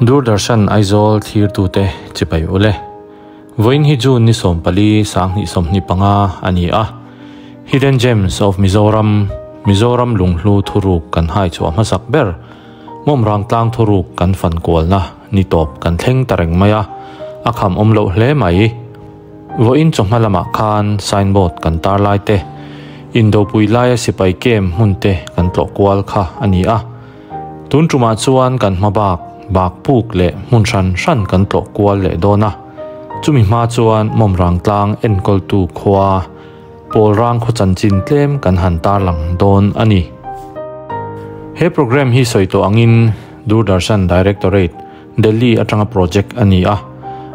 Doordarshan Aizawl thlirtute chipai ule. Vawiin hi June ni 14 2025 a ni a. Hidden Gems of Mizoram, Mizoram lunghlu thuruk kan hai chhuah hmasak ber, Mawmrang tlang thuruk kan fan kualna ni tawp kan thleng ta reng mai a, a kham awm loh hle mai. Vawiin chawhma lamah khan signboard kan tar lai te, Indopui laia sipai camp hmun te kan tlawh kual kha a ni a. Tun tumah chuan kan hma bak, bak puk leh hmun hran hran kan tlawh kual leh dawn a. Chumi hma chuan Mawmrang tlang enkawltu khua Pawlrang khaw chanchin tlem kan han tarlang dawn a ni. He programme hi sawi tawh angin Doordarshan Directorate, Delhi atanga project a ni a.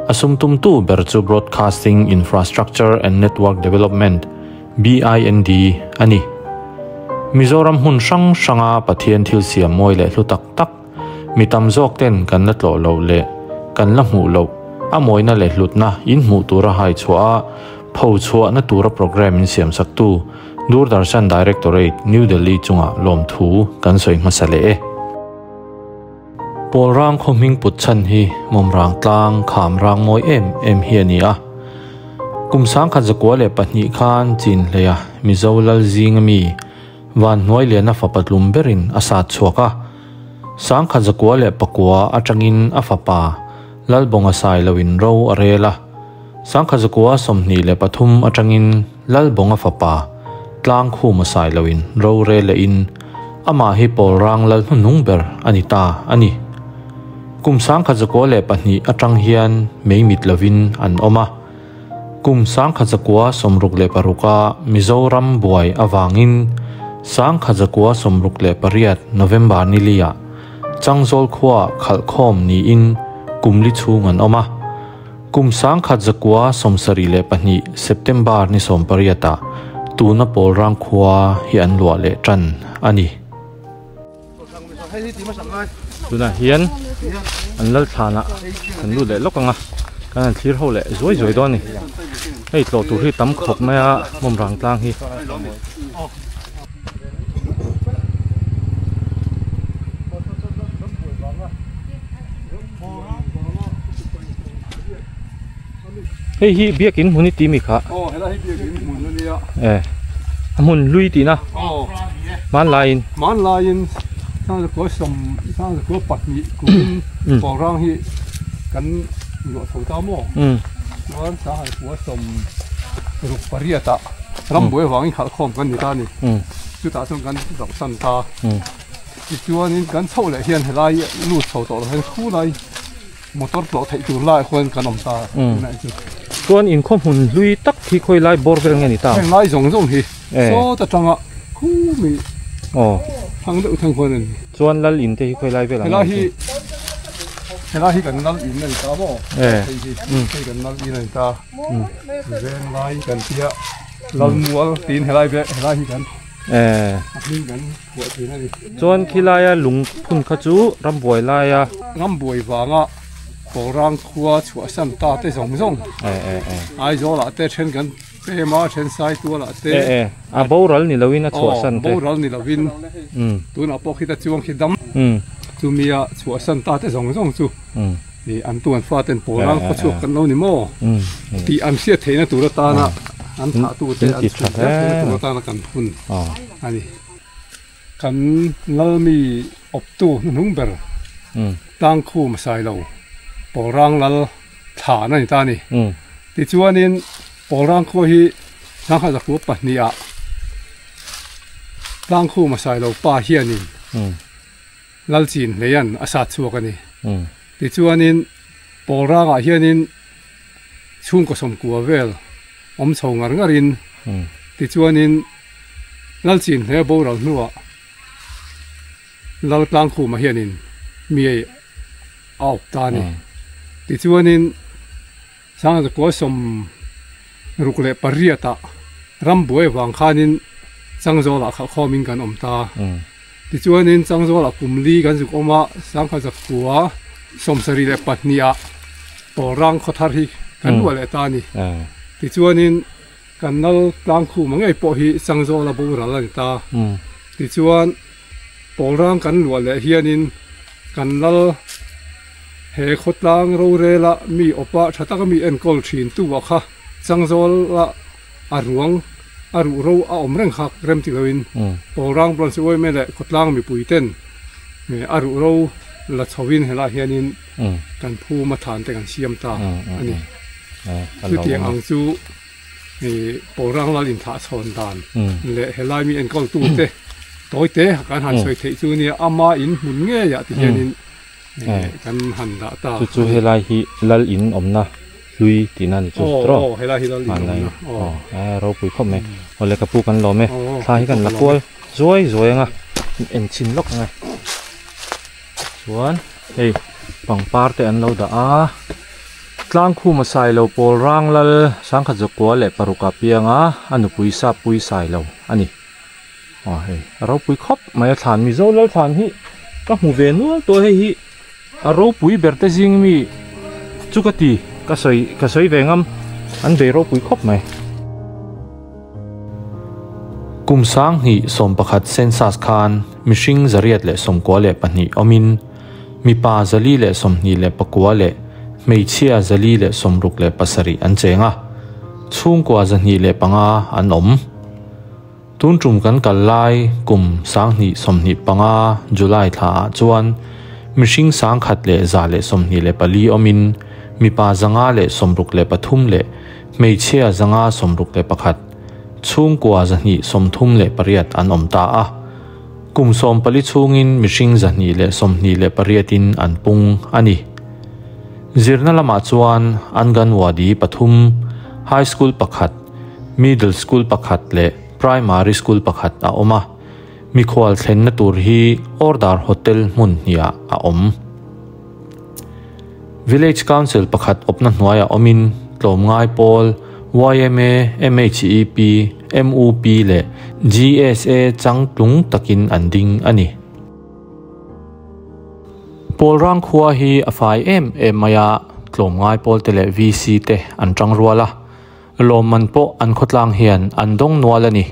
A sum tumtu ber chu Broadcasting Infrastructure and Network Development, BIND, a ni. Mizoram hmun hrang hranga Pathian thil siam mawi leh hlu tak tak, mi tam zawk ten kan la tlawh loh leh kan la hmuh loh, a mawina leh hlutna in hmuh tura hai chhuah a, pho chhuahna tura programme in siam saktu Doordarshan Directorate, New Delhi chungah lawmthu kan sawi hmasa leh e. Pawlrang khaw hming put chhan hi Mawmrang tlang kham rang mawi em em hi a ni a. Kum 1902 khan Chinhleia Mizo lal zinga mi Vanhnuailiana fapa tlum berin a sat chhuak a. 1909 atangin a fapa Lalbawnga sai loin ro a rel a. 1923 atangin Lalbawnga fapa Tlangkhuma sai loin ro rel lehin amah hi Pawlrang lal hnuhnung ber a ni ta a ni. Kum 1902 atang hian mei mit lovin an awm a. Kum 1966 a Mizoram buai awangin 1968 November nilia Changzawl khua khalhkhawm niin kumli chhung an awm a. Kum 1972 September ni 18 ah tuna Pawlrang khua hi an luah leh tan a ni. Tunah hian an lal thlanah kan lut leh lawk ang a, kan han thlir ho leh zuai zuai dawn a ni. Hei tlawh tur hi tam khawp mai a Mawmrang tlang hi. Hei hi biakin hmun i ti mi kha. Aw helai hi biakin hmun a nia. E a hmun hlui tihna. Aw hmanlaiin. Hmanlaiin 1902 kumin Pawlrang hi kan luah chho ta maw. Chuan 1968 ah rambuai avangin khalhkhawm kan ni ta a ni. Chutah chuan kan zohsan ta. Tichuanin kan chhoh leh hian helai lut chho tawh lo hian khulai motor tlawh theih tur laiah khuan kan awm ta tunah hi chu. Chuan inkhawm hmun hlui tak hi khawi lai bawr vel nge ni ta? Heng lai zawng zawng hi sawt atanga khumi thang deuh thang khuan a ni. Chuan lal in te hi khawi lai vel ang nge ni? Helai hi kan lal in a ni ta maw? Hei hi hei kan lal in a ni ta. Veng lai kan tia lal mual tiin helai vel helai hi kan a hming kan Chuan khilaia lung phun kha chu rambuai laia. Rambuai vanga Pawlrang khua chhuahsan ta te zawng zawng Aizawlah te then kan pem a, then Saitualah te. A boral ni loin a chhuahsan te. Boral ni loin tunah pawh khita chuang khi dam chumia chhuahsan ta te zawng zawng chu an tuan faten Pawlrang khua chhuak kan lo ni maw tih an hriat theihna tur atana an thahtute an chhuah theihna tur atana kan phun a ni. Kan lalmi awptu hnuhnung ber Tlangkhum Sailo Pawlrang lal thlan a ni ta a ni. Tichuanin Pawlrang khua hi 1902 ah Tlangkhum Sailo pa hianin Lalchin Hleian a sat chhuak a ni. Tichuanin Pawlrangah hianin chhungkaw sawmkua vel awm chho ngar ngarin tichuanin Lalchin hle boral hnuah Lal Tlangkhuma hianin mi a awp ta a ni. Tichuanin 1968 ah rambuai vang khanin Changzawlah khalhkhawmin kan awm ta. Tichuanin Changzawlah kum li kan zuk awm a, 1972 ah Pawlrang khawthar hi kan luah leh ta a ni. Tichuanin Kan nal tlangkhuma ngei pawh hi Changzawla boral a ni ta. Tichuan, Pawlrang kan luah leh hianin kan lal He khawtlang rorela mi awpa tha taka mi enkawl thin tu ah kha changzawla a ruang a ruh ro a awm reng kha rem ti loin Pawlrang Branch yma leh khawtlang mipui ten a ruh ro la chhoin helaiah hianin kan phum a than te kan siam ta a ni. Chutiang ang chu Pawlrang lal inthlah chhawn dan leh helai mi enkawl tu te tawi te kan han sawi theih chu nia ama in hmun ngeiah ti hianin kan han dah ta. Chu chu helai hi lal in awmna hlui tihna a ni chu tawh. Aw helai hi lal in awmna. Aw ropui khawp mai. Awle ka pu kan lawm e. Thla hi kan la kual zuai zuai anga en chhin lawk ang e. Chuan hei pangpar te an lo dah a. Tlangkhuma Sailo pawl rang lal sangkhat zakua leh paruk ah pianga a nupui sap pui Sailo a ni. Aw hei a ropui khawp mai a thlan Mizo lal thlan hi ka hmu ve nual tawh hei hi a ropui ber te zing mi chu ka ti ka sawi ka sawi ve ngam an bei ropui khawp mai. Kum sanghnih 11 census khan mihring 192 awmin mipa 429 leh hmeichhia 467 an cheng a, chhungkua 205 an awm. Tun tum kan kal lai kum 2025 July thla ah chuan mihring 1,124 awmin mipa 563 leh hmeichhia 561 chhungkua 238 an awm ta a. Kum 14 chhungin mihring 228 in an pung a ni. Zirna lamah chuan Anganwadi pathum, High School pakhat, Middle School pakhat leh Primary School pakhat a awm a. Mikhual thlenna tur hi Ordar Hotel hmun hniah a awm. Village Council pakhat awpna hnuaiah awmin tlawmngai pawl YMA, MHEP, MUP leh GSA changtlung takin an ding a ni. Pawlrang khua hi a fai em em mai a, tlawmngai pawl te leh VC te an tang rual a, lawmman pawh an khawtlang hian an dawng nual a ni.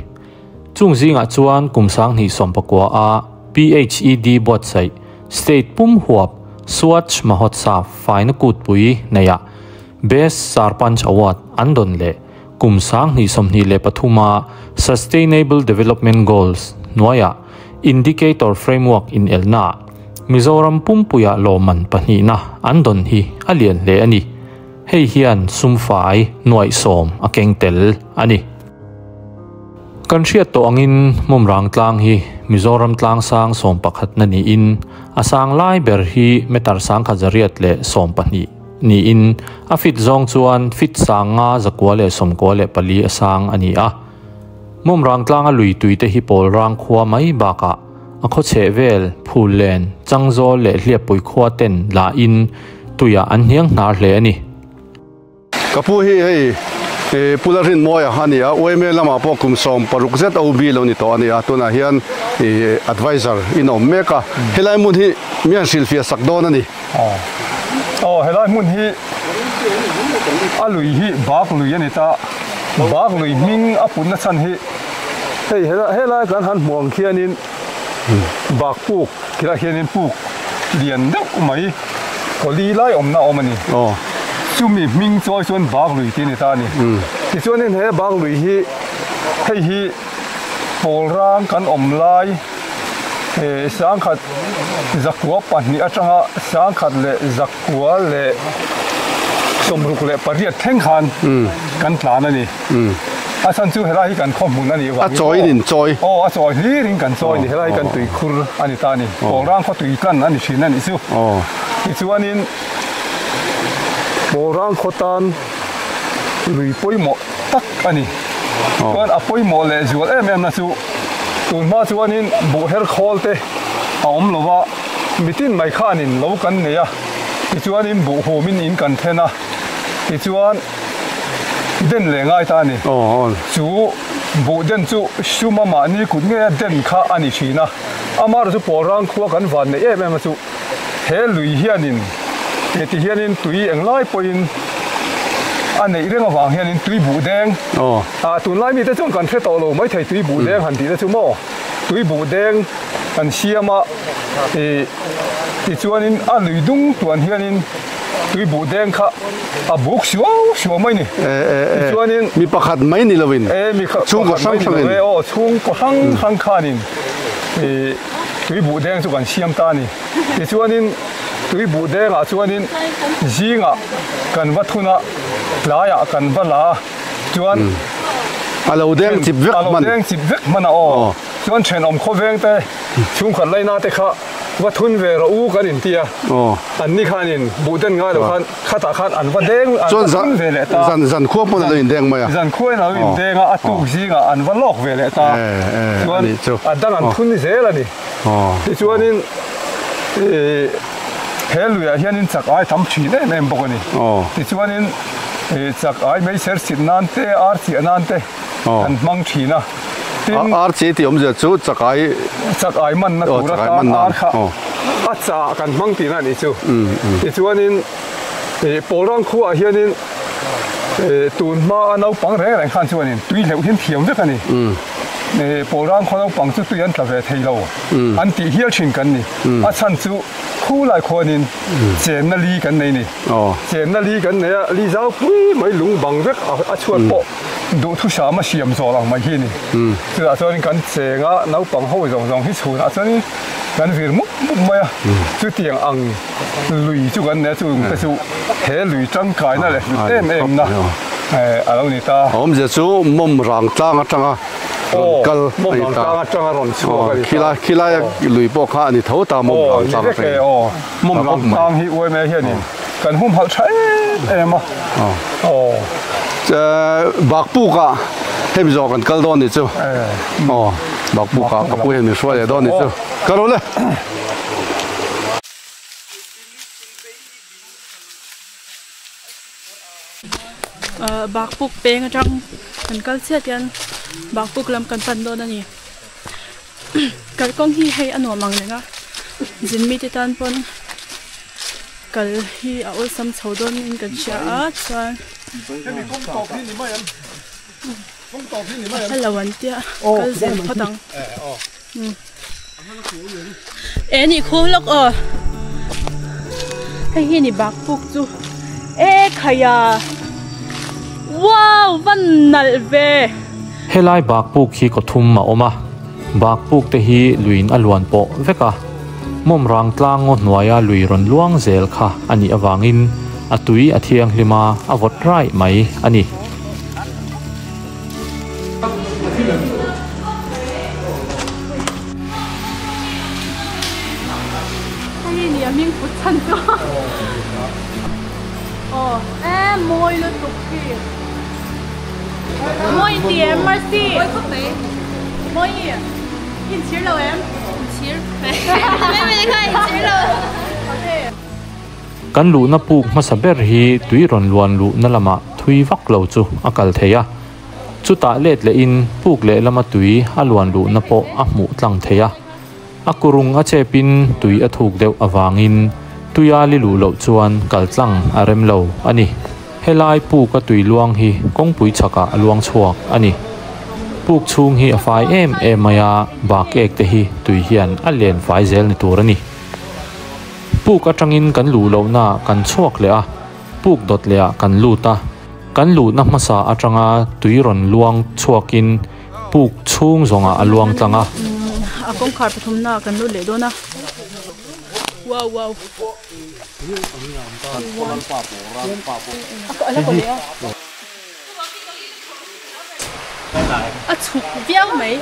Chung zingah chuan kum 2019 a PHED buatsaih State pum huap Swachh Mahotsav faina kutpui neihah Best Sarpanch Award an dawn leh kum 2023 a Sustainable Development Goals hnuaiah Indicator Framework inelnaah Mizoram pumpuiah lawmman pahnihna an dawn hi a lian hle a ni. Hei hian sumfai nuaih sawm a keng tel a ni. Kan hriat tawh angin Mawmrang tlang hi Mizoram tlang sang 11 na niin a sang lai ber hi meter 1112 niin a fit zawng chuan fit 5,994 a sang a ni a. Mawmrang tlanga lui tui te hi Pawlrang khua mai bakah a khaw chheh vel Phullen, Changzawl leh Hliappui khua ten la in tuiah an hniang hnar hle a ni. Ka pu hi hei Pula Rinmawia a ni a, YMA lamah pawh kum 16 zet OB lo ni tawh a ni a, tunah hian advisor in awm mek a, helai hmun hi mi han hrilhfiah sak dawn a ni. Aw helai hmun hi a lui hi bak lui a ni ta, bak lui hming a putna chhan hi hei helai kan han hmuh ang khianin bak puk khilaiah hianin puk lian deuh mai kawli lai awmna a awm a ni. Chumi hming chawi chuan bak lui tih a ni ta a ni. Tichuanin he bak lui hi hei hi Pawlrang kan awm lai 1902 atanga 1968 thleng khan kan tlan a ni. A chhan chu helai hi kan khaw hmun a nih vangin A chawi in chawi. Aw a chawi hlirin kan chawi a ni. Helai hi kan tuikhur a ni ta a ni. Pawlrang khaw tui tlan a ni thin a nih chu. Tichuanin Pawlrang khaw tan lui pawimawh tak a ni. Chuan a pawimawh leh zual em em na chu tun hma chuanin buh her khawl te a awm lo va, mitin mai khanin lo kan nei a, tichuanin buh humin in kan then a, tichuan den leh ngai ta a ni. Chu buh den chu suma mahni kut ngeia den kha a ni thin a, amaherawhchu chu Pawlrang khua kan van neih em em a chu he lui hianin ti hianin tui englai pawhin a neih reng avang hianin tui buh deng tunlai mite chuan kan hre tawh lo maithei tui buh deng han tih te chu maw tui buh deng kan siam a. Tichuanin a lui dung tuan hianin tui buh deng kha a buk suau suau mai ni. Tichuanin mi pakhat mai ni lovin chhungkaw hrang hrangin aw chhungkaw hrang hrang khanin tui buh deng chu kan siam ta a ni. Tichuanin tui buh dengah chuanin zingah kan va thun a, tlaiah kan va la a, chuan a lo deng chip vek hman. A lo deng chip vek hman a aw. Chuan thenawm khawveng te chhungkhat laina te kha va thun ve rawh u kan inti a, an ni khanin buh den ngai lo khan khatah khan an va deng an va thun ve leh ta. Zan zan khua pawn a lo indeng mai a. Zan khua in a lo indeng a, a tuk zingah an va lawk ve leh ta. Chuan a dang an thun zel a ni. Tichuanin he luiah hianin chak ai tam thin em em bawk a ni. Tichuanin chak ai meichher chhit nan te, ar chiah nan te an hmang thin a. Tin, ar chi tih awmzia chu chakai chakai manna tur atan ar kha a chah kan hmang tihna a nih chu. Tichuanin Pawlrang khuaah hianin tun hma a naupang reng reng khan chuanin tui hleuh hian thiam vek a ni. Pawlrang khaw naupang chu tui an tla ve thei lo an tih hial thin kan ni. A chhan chu khu lai khuanin chenna li kan nei ni. Chenna li kan nei a, li zau pui mai lung bang vek a chhuat pawh. Duhthusam a siam zawh ang mai hi a ni. Chutah chuanin kan cheng a, naupang ho zawng zawng hi chhunah chuanin kan vir mup mup mai a. Chutiang ang lui chu kan nei a, chung te chu he lui tangkaina leh hlut em em na a lo ni ta. Awmzia chu mawm rang tlang atanga rawn kal a ni ta. Mawm rang tlang atanga rawn chhuak a ni ta. Khilaia lui pawh kha a ni tho ta mawm rang tlang atangin. Mawm rang tlang hi uaime hianin kan humhalh tha em em a. Bakpukah hemi zawh kan kal dawn ni chu. Aw Bakpukah ka pu hian min hruai leh dawn ni chu. Ka ro le. Bakpuk peng atang kan kal chiat hian Bakpuk lam kan pan dawn a ni. Kalkawng hi hei a nuam ang reng a, zin mite tan pawn kal hi a awlsam chho dawn in kan hria a chuan a hla lo an tia kal zel phawt ang e nih khu lawk aw hei hi ni bak puk chu e khaia wow van nalh ve. Helai bak puk hi kawthum a awm a, bak puk te hi luiin a luan pawh vek a, mawm rang tlang ngaw hnuaia lui rawn luang zel kha a nih avangin a tui a thianghlim a, a vawt raih mai a ni. Hei ni a hming put chhan chu aw e mawi lutuk hi. Mawi ti em Mercy? Mawi khawp mai. Mawi inchhir lo em? Inchhir. Mai mai kha inchhir lo. Kan luhna puk hmasa ber hi tui rawn luan luhna lamah thui vak lo chu a kal thei a. Chutah let lehin puk lehlama tui a luan luhna pawh a hmuh tlang thei a. A kurung a chepin tui a thuk deuh avangin tuia li luh loh chuan kal tlang a rem lo a ni. Helai puk a tui luang hi kawngpui chhakah a luang chhuak a ni. Puk chhung hi a fai em em mai a, bak ek te hi tui hian a len fai zel ni tur a ni. Puk atangin kan luh lohnaah kan chhuak leh a, puk dawt lehah kan lut a. Kan luhna hmasa atanga tui rawn luang chhuakin puk chhung zawngah a luang tlang a. A kawngkhar pathumnaah kan lut leh dawn a. Wow wow. A chhuk viau mai.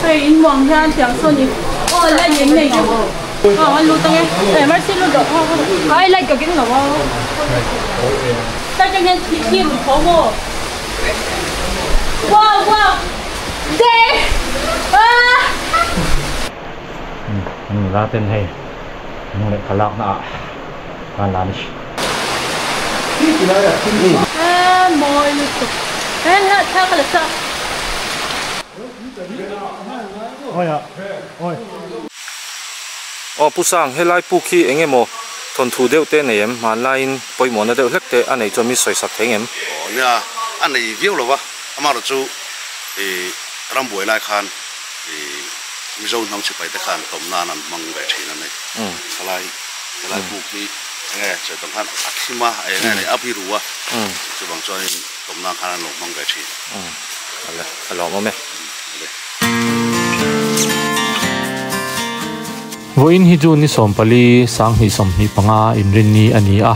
Hei in muang hian tiang sawn i aw light eng nei deuh aw an lut ang e eh mercy lut rawh ai light ka keng lo a tlai tang hian thi thi run tho maw wow wow de ah. Nula ten hei hnung leh ka lakna ah khan la ni. Eee mawi lutuk he hla thla ka la chak. Aw Pu Sang, helai puk hi eng emaw Thawnthu deuh te nei em? Hmanlaiin pawimawhna deuh hlek te a nei chuan min sawisak thei ngem? Aw nia, a nei viau lo va, amaherawh chu ih rambuai lai khan ih Mizo hnam sipai te khan tawm nan an hmang ve thin a ni. Helai helai buk hi enge sawi tawng khan a thim a, enge a ni a biru a, chuvang chuanin tawm nan khan an lo hmang ve thin. Ale, a lawmawm e. Vawiin hi June ni 14, 2025 inrinni a ni a.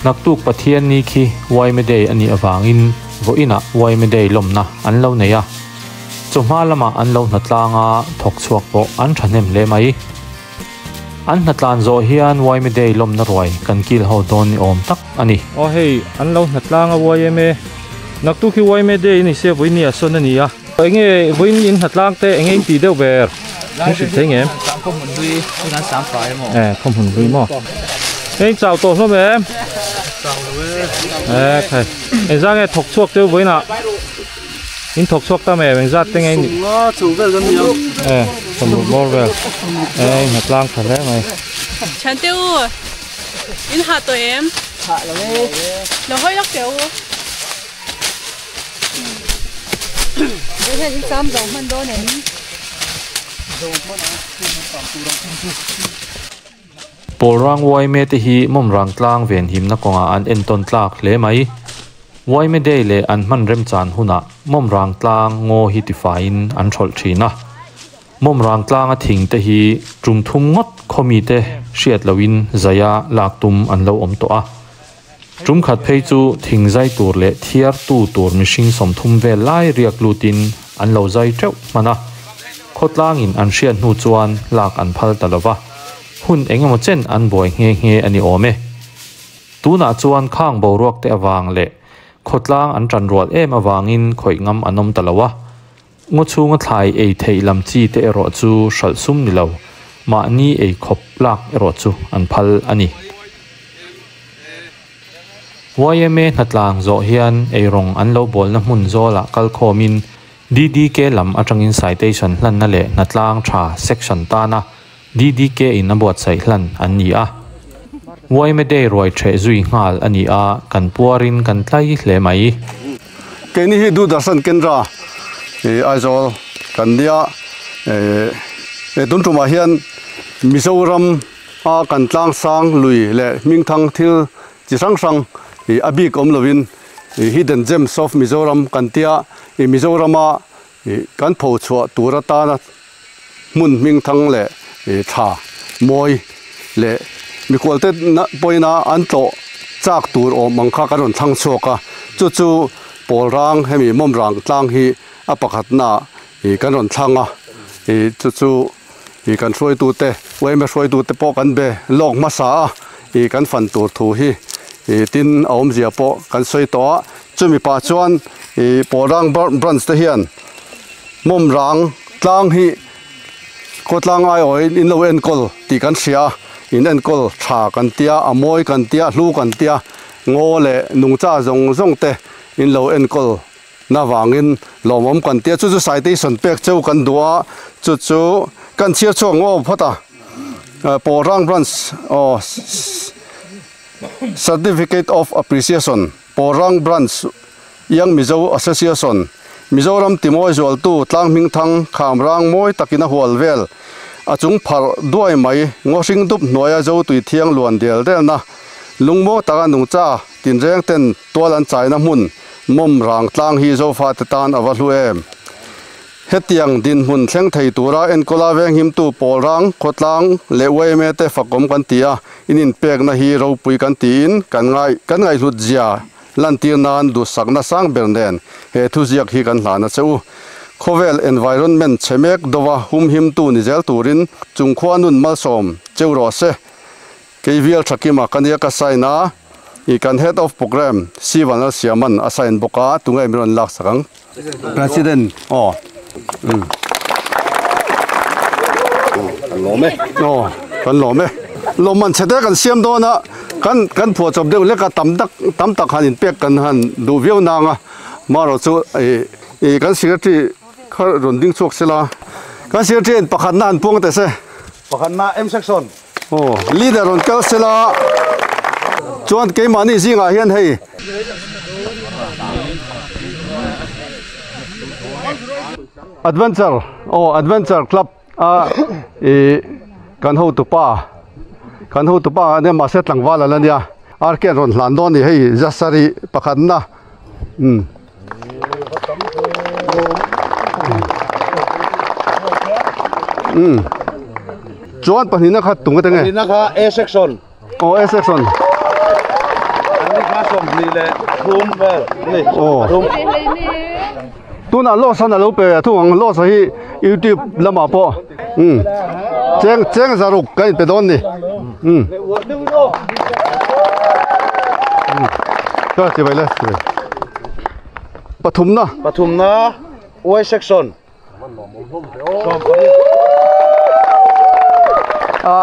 Naktuk Pathian ni khi Yma Day a nih avangin vawiinah Yma Day lawmna an lo nei a. Chawhma lamah an lo hnatlang a, thawk chhuak pawh an thahnem hle mai. An hnatlan zawh hian Yma Day lawmna ruai kan kil ho dawn ni awm tak a ni. Aw hei, an lo hnatlang a Yma. Naktuk hi Yma Day a ni sia vawiin ni ah sawn a ni a. Enge vawiin in hnatlang te enge in tih deuh ber? Min hrilh thei ngem? Khawhmun hlui, in an sang fai emaw? Eh, khawhmun hlui maw? Hei chau tawh hlawm em? Chau lo e. Eh, khai. Engzah nge thawk chhuak teu vawiin ah? In thawk chhuak ta mai em? Engzat te nge in nih? Sawmnga chho vel kan ni ang. Eh, sawmruk bawr vel. Eh, in hnatlang tha hle mai. Thian teu, in hah tawh em? Hah lo e. Lo hawi lawk teh u. Pawlrang Uaime te hi mawmrang tlang venhimna kawngah an entawn tlak hle mai. Uaime Day leh an hman remchan hunah mawmrang tlang ngaw hi tifaiin an thlawlh thin a. Mawmrang tlanga thing te hi tum thum ngawt khawmite hriat lohin zaia lak tum an lo awm tawh a. Tum khat phei chu thing zai tur leh thiar tu tur mihring 30 vel lai riak lutin an lo zai teuh hman a. Khawtlangin an hriat hnu chuan lak an phal ta lova. Hun engemaw chen an buai nghe nghe a ni awm e. Tunah chuan khang boruak te awang leh khawtlang an tan rual em awangin khawih ngam an awm ta lo a. Ngaw chhunga thlai ei theih lam chi te erawh chu hralh sum ni lo. Mahni ei khawp lak erawh chu an phal a ni. YMA hnatlang zawh hian eirawng an lo bawlna hmun zawlah kal khawmin DDK lam atangin citation hlanna leh hnatlang tha section tana DDK in a buatsaih hlan an ni a. YMA Day ruai theh zui nghal a ni a, kan puarin kan tlai hle mai. Keini hi Doordarshan Kendra Aizawl kan nia tun tumah hian Mizoram a kan tlang sang lui leh hmingthang thil chi hrang hrang a bik awm lovin Hidden Gems of Mizoram kan tia Mizorama kan pho chhuah tur atana hmun hmingthang leh tha mawi leh mikhual te pawhin a an tlawh chak tur awm ang kha kan rawn thlang chhuak a. Chu chu Pawlrang hemi mawmrang tlang hi a pakhatna kan rawn thlang a. Chu chu kan hruaitu te YMA hruaitu te pawh kan be lawk hmasa a. Kan fan tur thu hi tin a awmzia pawh kan sawi tawh a. Chumi pah chuan Pawlrang branch te hian mawmrang tlang hi khawtlang ai awin in lo enkawl tih kan hria a. In enkawl tha kan tia, a mawi kan tia, hlu kan tia, ngaw leh nungcha zawng zawng te in lo enkawl na wangin lawmawm kan tia. Chu chu citation pek cheu kan duh a, chu chu kan chhiar chhuak ngaw phawt a. Pawlrang branch Certificate of Appreciation Pawlrang Branch Young Mizo Association Mizoram Timoy Zualtu tlang hmingthang khamrang mawi takin a hual vel a chung phar duai mai ngaw hring dup hnuaia zo tui thiang luan del delna lungmaw taka nungcha tinreng ten tual an chaina hmun mawmrang tlang hi zofa te tan a va hlu em. Hetiang din hmun thleng thei tura enkawl a venghimtu Pawlrang khawtlang leh YMA te fakawm kan ti a, in inpekna hi ropui kan tiin kan ngai kan ngaihhlut zia lantir nan duhsakna sang ber nen he thuziak hi kan hlana che u. Khawvel environment chhemek dova humhimtu ni zel turin chungkhua nun malsawm cheu rawh se. Keivial Thakima ka nia ka sign a, i kan head of program Sivan a siaman a sign bawk a, tunge min rawn lak sak ang? President aw. Kan lawm e. Aw, kan lawm e. Lawmman chhe te kan siam dawn a, kan kan phuah chawp deuh lek a, tam tak tam tak han inpek kan han duh viau nang a, marawh chu i kan secretary kha rawn ding chhuak sela, kan secretary in pakhatna han puang teh se. Pakhatna M section. Aw leader rawn kal sela chuan keimahni zingah hian hei adventure aw adventure club a ih kan hotupa kan hotupa ania mahse tlangval ala nia arke an rawn hlan dawn a ni hei zasarih pakhatna umm. Umm chuan pahnihna kha tung ate nge pahnihna kha A section aw A section an kha sawmhnih leh thum vel ni aw tunah loss an alo pe thung ang loss hi youtube lamah pawh umm cheng cheng zaruk kan inpe dawn ni umm chuan chibai le chibai pathumna pathumna Y section a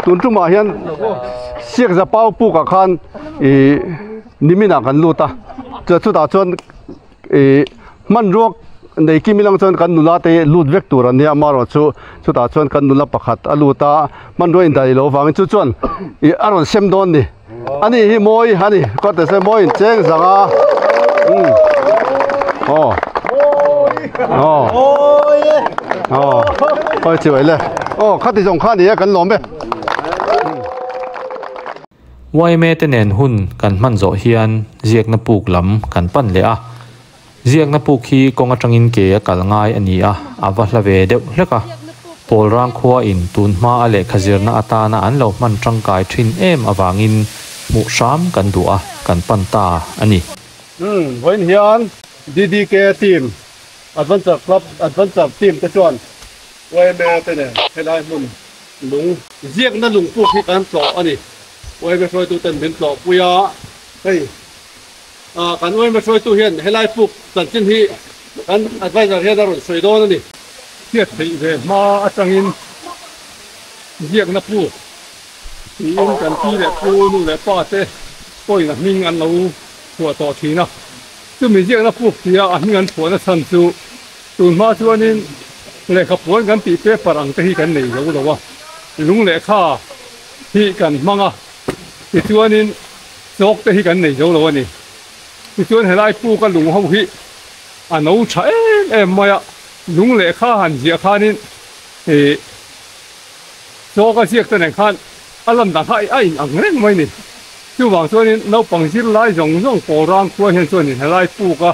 tun tumah hian siak za pau pukah khan ih niminah kan lut a chutah chuan ih hmanrua nei kim ilang chuan kan nula te lut vek tur an nia amaherawhchu chutah chuan kan nula pakhat a lut a hmanrua indaih loh avangin chu chuan ih a rawn sem dawn a ni ani hi mawi a ni kawt se mawi in cheng zang a umm aw aw aw aw chibai le aw khati zawng kha a ni a kan lawm e. Yma te nen hun kan hman zawh hian ziakna puk lam kan pan leh a. Ziakna puk hi kawng atangin ke a kal ngai a ni a, a va hla ve deuh hlek a. Pawlrang khua in tun hma a lehkha zirna atana an lo hman tangkai thin em avangin hmuh hram kan duh a, kan pan ta a ni. Umm, vawiin hian DDK team, Adventure Club, Adventure team te chuan yma te nen helai hmun Lung ziakna lung puk hi kan tlawh a ni. Uaime hruaituten min tlawhpui a, hei kan uaime hruaitu hian helai puk chanchin hi kan advisor hian a rawn sawi dawn a ni. Hriat theih ve hma atangin ziakna puk tiin kan pi leh pu, nu leh pa te pawhin a hming an lo chhuah tawh thin a. Chumi ziakna puk tia a hming an chhuahna chhan chu Tun hma chuanin lehkha puan kan tih paper ang te hi kan nei zo lo a, lung lehkha hi kan hmang a, tichuanin chalk te hi kan nei zo lo a ni. Tichuan helai puk a lung ho hi a no tha em em mai a, lung lehkha han ziah khanin ih chalk a ziak te nen khan a lan dan kha a in ang reng mai a ni. Chuvang chuanin naupang zirlai zawng zawng pawl rang khua hian chuanin helai puk a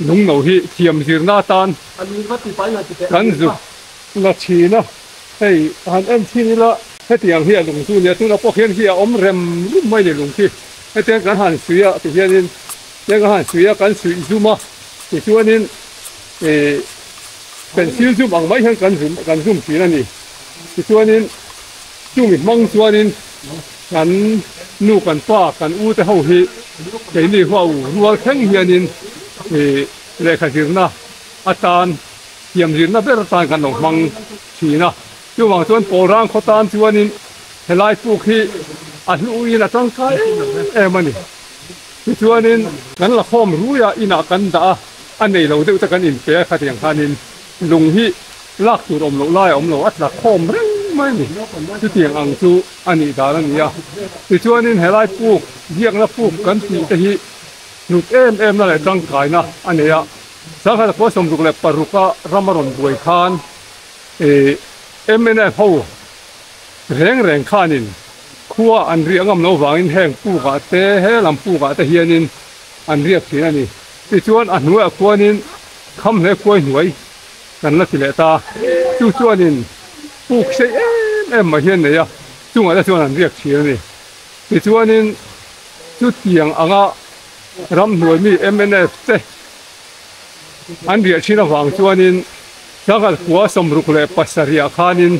Lungno hi thiam zirna atan kan zuk la thin a, hei han en thin ila hetiang hi a lung chu nia tunah pawh hian hi a awm rem rum mai ni lung khi hetiang kan han suih a tihianin tiang kan han suih a kan suih zum a tichuanin ih pencil zum ang mai hian kan zum kan zum thin a ni tichuanin chumi hmang chuanin kan nu kan pa kan u te ho hi keini huau rual thleng hianin ih lehkha zirna atan thiam zirna ber atan kan lo hmang thin a chuvang chuan pawl rang khaw tan chuanin helai puk hi a hluin a tangkai em em a ni tichuanin kan la khawm rui a inah kan dah a a nei lo deuh te kan inpe a khatiang khanin lung hi Lak tur awm loh lai a awm lo, a tla khawm reng mai a ni. Chutiang ang chu a nih dan a ni a. Tichuanin helai puk, biakna puk kan tih te hi hnut em em na leh tangkaina a nei a. Sangkhat khua 66 a ram a rawn buai khan ih mnf ho reng reng khanin khua an riah ngam loh vangin heng pukah te he lam pukah te hianin an riak thin a ni. Tichuan a hnuaiah khuanin kham hle khuai hnuai Kan la ti leh ta. Chu chuanin puk sei em em mai hi an nei a, chungah te chuan an riak thin a ni. Tichuanin chutiang anga ramhnuai mi mnf te an riah thin avang chuanin Sanghal khua 67 ah khanin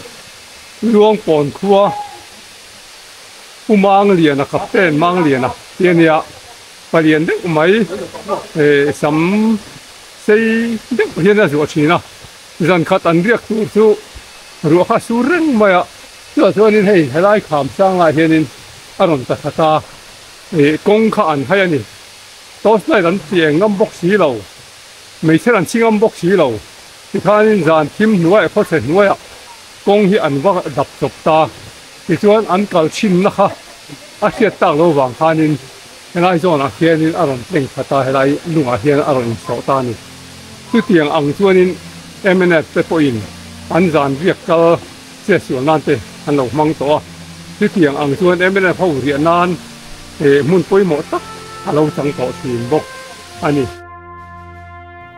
Luangpawn khua Pu Mangliana Captain Mangliana tih a nia, palian deuh mai sam Sei deuh hian a zuah thin a, zan khat an riak tur chu ruah kha a sur reng mai a, chutah chuanin hei helai kham sangah hianin a rawn ta khat a, ih kawng kha an hai a ni, torch light an tieng ngam bawk si lo, hmeichhe an chhi ngam bawk si lo, tikhanin zan thim hnuaiah khawchhe hnuaiah. kawng hi an va dap chawp ta. Tichuan an kal chhinna kha a hriat tak lo vang khanin helai zawnah hianin a rawn tleng khat a, helai lungah hian a rawn insawh ta a ni. Chutiang ang chuanin mnf te pawhin an zan riak kal chetsual nan te an lo hmang tawh a, chutiang ang chuan mnf ho riah nan hmun pawimawh tak a lo chang tawh thin bawk a ni.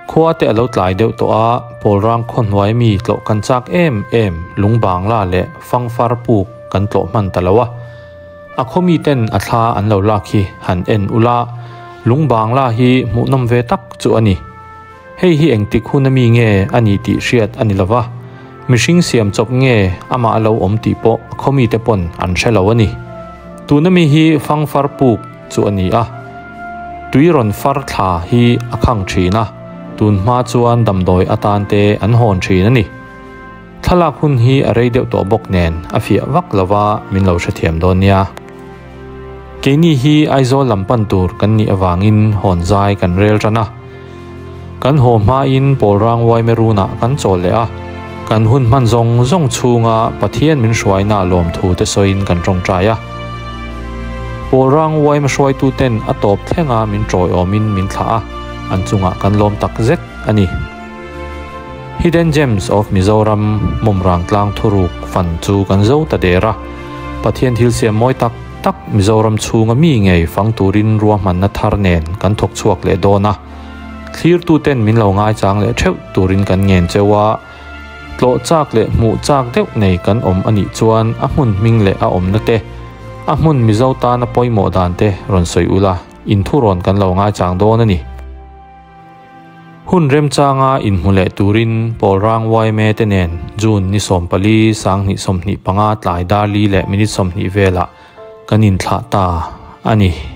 Khua te a lo tlai deuh tawh a, Pawlrang khaw hnuai mi tlawh kan chak em em Lungbangla leh Fangfar puk kan tlawh hman ta lo a. A khaw mi ten a thla an lo lak hi han en ula, Lungbangla hi hmuhnawm ve tak chu a ni. Hei hi engtik hun ami nge a ni tih hriat a ni lova, mihring siam chawp nge amah a lo awm tih pawh a khaw mite pawn an hre lo a ni. Tuna mi hi Fangfar puk chu a ni a, tui rawn far thla hi a khang thin a, tun hma chuan damdawi atan te an hawn thin a ni. Thlalak hun hi a rei deuh tawh bawk nen a fiah vak lova min lo hrethiam dawn nia. Keini hi Aizawl lam pan tur kan nih avangin hawn zai kan rel tan a. Kan haw hmain Pawlrang Waimerunah kan chawl leh a, kan hun hman zawng zawng chhunga Pathian min hruaina lawmthu te sawiin kan tawngtai a. Pawlrang Waima hruaituten a tawp thlenga min tawiawmin min thlah a, an chungah kan lawm tak zet a ni. Hidden Gems of Mizoram Mawmrang tlang thuruk fan chu kan zo ta der a, Pathian thil siam mawi tak tak Mizoram chhunga mi ngei fang turin ruahmanna thar nen kan thawk chhuak leh dawn a, thlirtuten min lo ngaichang leh theuh turin kan ngen cheu a, tlawh chak leh hmuh chak deuh nei kan awm a nih chuan a hmun hming leh a awmna te, a hmun Mizo tana pawimawh dan te rawn sawi ula, inthurawn kan lo ngaichang dawn a ni. Hun remchanga inhmu leh turin Pawlrang yma te nen June ni 14 2025 tlai dar li leh minute 20 velah kan inthlah ta a ni.